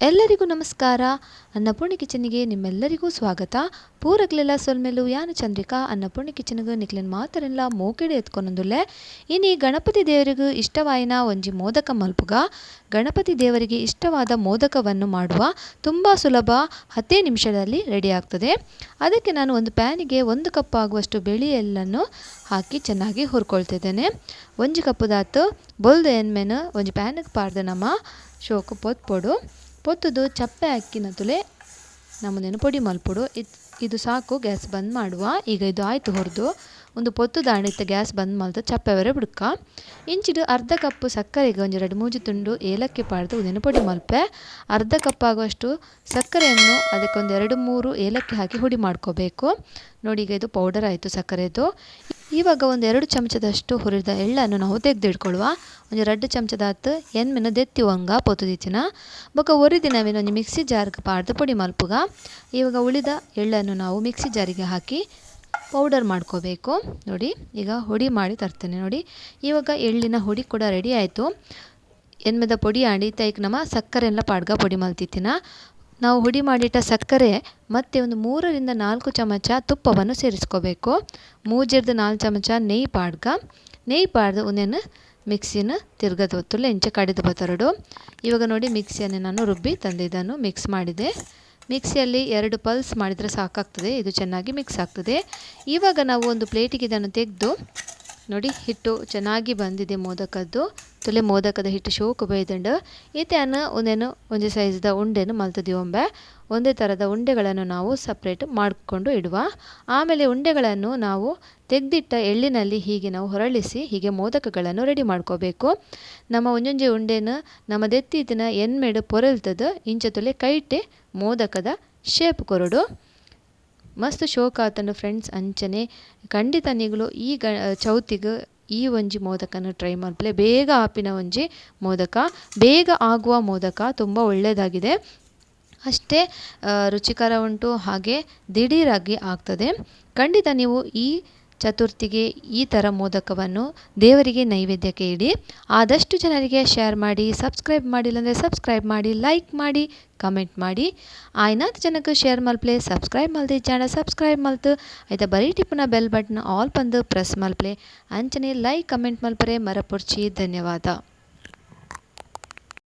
ಎಲ್ಲರಿಗೂ ನಮಸ್ಕಾರ. ಅನ್ನಪೂರ್ಣಿ ಕಿಚನಿಗೆ ನಿಮ್ಮೆಲ್ಲರಿಗೂ ಸ್ವಾಗತ. ಪೂರಗ್ಲೆಲ್ಲ ಸೊಲ್ಮೆಲು. ಯಾನು ಚಂದ್ರಿಕಾ ಅನ್ನಪೂರ್ಣಿ ಕಿಚನ್ಗೆ ನಿಕ್ಲೆನ್ ಮಾತರೆಲ್ಲ ಮೋಕೆಡೆ ಎತ್ಕೊನೊಂದುಲ್ಲೆ. ಇನಿ ಗಣಪತಿ ದೇವರಿಗೂ ಇಷ್ಟವಾಯಿನ ಒಂಜಿ ಮೋದಕ ಮಲ್ಪುಗ. ಗಣಪತಿ ದೇವರಿಗೆ ಇಷ್ಟವಾದ ಮೋದಕವನ್ನು ಮಾಡುವ ತುಂಬ ಸುಲಭ, 10 ನಿಮಿಷದಲ್ಲಿ ರೆಡಿ ಆಗ್ತದೆ. ಅದಕ್ಕೆ ನಾನು ಒಂದು ಪ್ಯಾನಿಗೆ 1 ಕಪ್ ಆಗುವಷ್ಟು ಬಿಳಿ ಎಳ್ಳನ್ನು ಹಾಕಿ ಚೆನ್ನಾಗಿ ಹುರ್ಕೊಳ್ತಿದ್ದೇನೆ. ಒಂಜಿ ಕಪ್ಪುದಾತು ಬೊಲ್ದು ಎಣ್ಮೆನು ಒಂಜಿ ಪ್ಯಾನಿಗೆ ಪಾಡ್ದು ನಮ್ಮ ಶೋಕು ಪೊತ್ಪೊಡು. ಪೊತ್ತುದು ಚಪ್ಪೆ ಅಕ್ಕಿನ ತುಲೆ ನಮ್ಮದೇನು ಪೊಡಿ ಮಲ್ಪೊಡು. ಇದು ಸಾಕು, ಗ್ಯಾಸ್ ಬಂದ್ ಮಾಡುವ. ಈಗ ಇದು ಆಯ್ತು ಹುರಿದು. ಒಂದು ಪೊತ್ತು ದಾಣಿತ್ತ ಗ್ಯಾಸ್ ಬಂದ್ ಮಲ್ತು ಚಪ್ಪೆವರೆ ಬುಡ್ಕ. ಇಂಚಿಡು ಅರ್ಧ ಕಪ್ ಸಕ್ಕರೆಗೆ ಒಂಜಿ 2-3 ತುಂಡು ಏಲಕ್ಕಿ ಪಾಡ್ದು ಉದೇನು ಪೊಡಿ ಮಲ್ಪೆ. ಅರ್ಧ ಕಪ್ ಆಗುವಷ್ಟು ಸಕ್ಕರೆಯನ್ನು ಅದಕ್ಕೊಂದು 2-3 ಏಲಕ್ಕಿ ಹಾಕಿ ಹುಡಿ ಮಾಡ್ಕೋಬೇಕು. ನೋಡಿ, ಈಗ ಇದು ಪೌಡರ್ ಆಯ್ತು ಸಕ್ಕರೆದು. ಇವಾಗ ಒಂದು 2 ಚಮಚದಷ್ಟು ಹುರಿದ ಎಳ್ಳನ್ನು ನಾವು ತೆಗ್ದಿಟ್ಕೊಳ್ಳುವ. ಒಂದು 2 ಚಮಚದಾತು ಎಣ್ಮೆನ ದೆತ್ತಿ ಒಂಗ ಪೊತ್ತುದಿತ್ತಿನ ಬೊಕ್ಕ ಒರಿದಿನವೇನು ಒಂಜಿ ಮಿಕ್ಸಿ ಜಾರ್ಗೆ ಪಾಡ್ದು ಪೊಡಿ ಮಲ್ಪುಗ. ಇವಾಗ ಉಳಿದ ಎಳ್ಳನ್ನು ನಾವು ಮಿಕ್ಸಿ ಜಾರಿಗೆ ಹಾಕಿ ಪೌಡರ್ ಮಾಡ್ಕೋಬೇಕು. ನೋಡಿ, ಈಗ ಹುಡಿ ಮಾಡಿ ತರ್ತೇನೆ. ನೋಡಿ, ಇವಾಗ ಎಳ್ಳಿನ ಹುಡಿ ಕೂಡ ರೆಡಿ ಆಯ್ತು. ಎಣ್ಮೆದ ಪೊಡಿ ಆಂಡಿ ತೈಕ್ ನಮ್ಮ ಸಕ್ಕರೆ ಎಲ್ಲ ಪಾಡ್ಗ ಪೊಡಿ ಮಲ್ತಿತ್ತಿನ. ನಾವು ಹುಡಿ ಮಾಡಿಟ್ಟ ಸಕ್ಕರೆ ಮತ್ತು ಒಂದು 3-4 ಚಮಚ ತುಪ್ಪವನ್ನು ಸೇರಿಸ್ಕೋಬೇಕು. ಮೂಜಿರ್ದು 4 ಚಮಚ ನೆಯ್ಯಿ ಪಾಡ್ಗ. ನೆಯ್ಯಿ ಪಾಡ್ದು ಒಂದೇನು ಮಿಕ್ಸಿನ ತಿರ್ಗದ ಹೊತ್ತುಲ್ಲ ಇಂಚೆ ಕಡಿದು ಬತ್ತರಡು. ಇವಾಗ ನೋಡಿ, ಮಿಕ್ಸಿಯನ್ನು ನಾನು ರುಬ್ಬಿ ತಂದಿದ್ದನ್ನು ಮಿಕ್ಸ್ ಮಾಡಿದೆ. ಮಿಕ್ಸಿಯಲ್ಲಿ 2 ಪಲ್ಸ್ ಮಾಡಿದರೆ ಸಾಕಾಗ್ತದೆ, ಇದು ಚೆನ್ನಾಗಿ ಮಿಕ್ಸ್ ಆಗ್ತದೆ. ಇವಾಗ ನಾವು ಒಂದು ಪ್ಲೇಟಿಗೆ ಇದನ್ನು ತೆಗೆದು ನೋಡಿ, ಹಿಟ್ಟು ಚೆನ್ನಾಗಿ ಬಂದಿದೆ ಮೋದಕದ್ದು. ತುಲೆ ಮೋದಕದ ಹಿಟ್ಟು ಶೋಕು ಬೈದಂಡು. ಈತೆಯನ್ನು ಒಂದೇನು ಒಂದೇ ಸೈಜ್ದ ಉಂಡೆನು ಮಲ್ತದಿ ಒಂಬೆ. ಒಂದೇ ಥರದ ಉಂಡೆಗಳನ್ನು ನಾವು ಸಪ್ರೇಟ್ ಮಾಡಿಕೊಂಡು ಇಡುವ. ಆಮೇಲೆ ಉಂಡೆಗಳನ್ನು ನಾವು ತೆಗೆದಿಟ್ಟ ಎಳ್ಳಿನಲ್ಲಿ ಹೀಗೆ ನಾವು ಹೊರಳಿಸಿ ಹೀಗೆ ಮೋದಕಗಳನ್ನು ರೆಡಿ ಮಾಡ್ಕೋಬೇಕು. ನಮ್ಮ ಒಂಜೊಂಜೆ ಉಂಡೆನ ನಮ್ಮ ದೆತ್ತಿ ಇದನ್ನ ಎಣ್ಮೆಡು ಪೊರೆಲ್ತದ ಇಂಚ ತುಲೆ ಕೈಟೆ ಮೋದಕದ ಶೇಪ್ ಕೊರಡು. ಮಸ್ತ್ ಶೋಕ್ ಆತಂಡು ಫ್ರೆಂಡ್ಸ್. ಅಂಚನೆ ಖಂಡಿತ ನೀಗಳು ಈ ಚೌತಿಗೆ ಈ ಒಂಜಿ ಮೋದಕನ ಟ್ರೈ ಮಲ್ಪಲೆ. ಬೇಗ ಆಪಿನ ಒಂಜಿ ಮೋದಕ, ಬೇಗ ಆಗುವ ಮೋದಕ, ತುಂಬ ಒಳ್ಳೆಯದಾಗಿದೆ. ಅಷ್ಟೇ ರುಚಿಕರ ಉಂಟು, ಹಾಗೆ ದಿಢೀರಾಗಿ ಆಗ್ತದೆ. ಖಂಡಿತ ನೀವು ಈ ಚತುರ್ಥಿಗೆ ಈ ಥರ ಮೋದಕವನ್ನು ದೇವರಿಗೆ ನೈವೇದ್ಯಕ್ಕೆ ಇಡಿ. ಆದಷ್ಟು ಜನರಿಗೆ ಶೇರ್ ಮಾಡಿ. ಸಬ್ಸ್ಕ್ರೈಬ್ ಮಾಡಿಲ್ಲ ಅಂದರೆ ಸಬ್ಸ್ಕ್ರೈಬ್ ಮಾಡಿ, ಲೈಕ್ ಮಾಡಿ, ಕಮೆಂಟ್ ಮಾಡಿ. ಆಯ್ನಾತ್ ಜನಕ್ಕೆ ಶೇರ್ ಮಲ್ಪ್ಲೆ. ಸಬ್ಸ್ಕ್ರೈಬ್ ಮಲ್ದೆ ಜಾಣ ಸಬ್ಸ್ಕ್ರೈಬ್ ಮಲ್ತು ಆಯ್ತಾ ಬರೀ ಟಿಪ್ಪುನ bell button all ಬಂದು ಪ್ರೆಸ್ ಮಲ್ಪ್ಲೆ. ಅಂಚನೆ ಲೈಕ್ ಕಮೆಂಟ್ ಮಲ್ಪರೆ ಮರಪುರ್ಚಿ. ಧನ್ಯವಾದ.